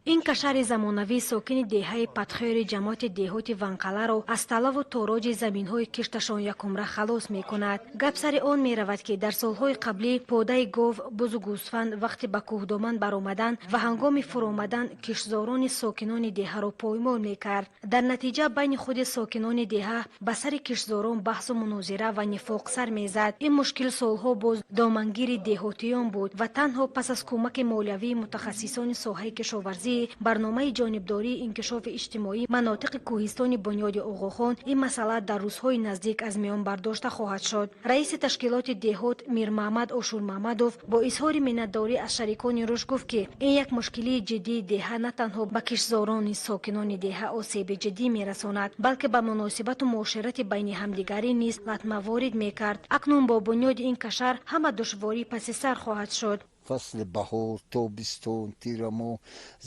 Ин кашари замонавӣ сокини деҳаи Патхӯри ҷамоати деҳоти Ванқаларо аз талаву тороҷи заминҳои кишташон якумра халос мекунад. Гап сари он меравад, ки дар солҳои қаблӣ подаи гов, бузу гӯсфанд вақти ба кӯҳдоман баромадан ва ҳангоми фуромадан киштзорони сокинони деҳаро поймол мекард. Дар натиҷа байни худи сокинони деҳа ба сари киштзорон баҳсу мунозира ва нифоқ сар мезад. Ин мушкил солҳо боз домангири деҳотиён буд ва танҳо пас аз кӯмаки молиявии мутахассисони соҳаи кишоварзӣ, барномаи ҷонибдории инкишофи иҷтимоӣ манотиқи кӯҳистони Бунёди Оғохон ин масъала дар рӯзҳои наздик аз миён бардошта хоҳад шуд. Раиси ташкилоти деҳот Мирмаҳмад Ошурмаҳмадов бо изҳори миннатдорӣ аз шарикони рушд гуфт, ки ин як мушкилии ҷиддии деҳа на танҳо ба киштзорони сокинони деҳа осеби ҷиддӣ мерасонад, балки ба муносибату муоширати байни ҳамдигарӣ низ латма ворид мекард. Акнун бо бунёди ин кашар ҳама душворӣ паси сар хоҳад шуд. Фасли баҳор, тобистон, тирамоҳ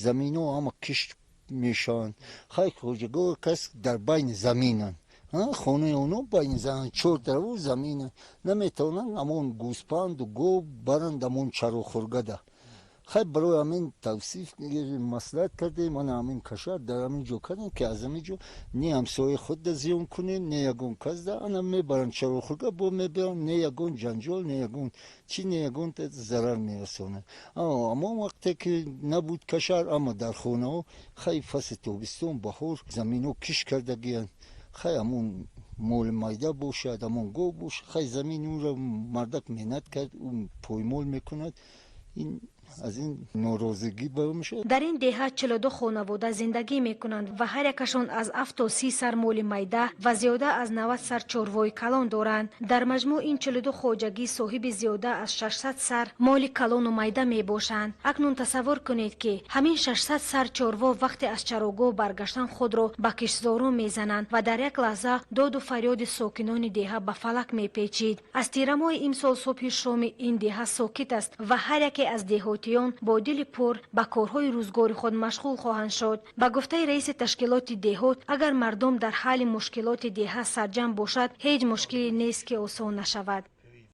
заминҳо ҳама кишт мешаванд. Хай, хоҷагоҳ кас дар байни заминанд, хонаи онҳо байни чор тарафу заминанд, наметавонанд ҳамон гӯспанду гов баранд ҳамон чарохургада. Хай, барои ҳамин тавсиф маслиҳат кардем, ана ҳамин кашар дар ҳамин ҷо кардем, ки аз ҳамин ҷо не ҳамсояи худда зиён кунем, не ягон касда. Ана мебаранд чарохурга, бо мебаранд, не ягон ҷанҷол, не ягон чи, не ягон зарар мерасонад. Ҳамон вақте ки набуд кашар, ама дар хонаҳо, хай, фасли тобистон, баҳор заминҳо кишт кардагиянд. Хай, ҳамон моли майда бошад, ҳамон гов бошад, хай, замин ӯро мардак меҳнат кард, ӯ поймол мекунад. Ин аз ин норозигӣ мешавад. Дар ин деҳа 42 хонавода зиндагӣ мекунанд ва ҳар якашон аз 7 то 30 сар моли майда ва зиёда аз 90 сар чорвои калон доранд. Дар маҷмӯъ ин 42 хоҷагӣ соҳиби зиёда аз 600 сар моли калону майда мебошанд. Акнун тасаввур кунед, ки ҳамин 600 сар чорво вақте аз чарогоҳ баргаштан худро ба киштзорон мезананд ва дар як лаҳза доду фарёди сокинони деҳа ба фалак мепечид. Аз тирамоҳи имсол субҳи шоми ин деҳа сокит аст ва ҳар яке аз деҳотиён бо дили пур ба корҳои рӯзгори худ машғул хоҳанд шуд. Ба гуфтаи раиси ташкилоти деҳот, агар мардум дар ҳалли мушкилоти деҳа сарҷамъ бошад, ҳеҷ мушкиле нест, ки осон нашавад.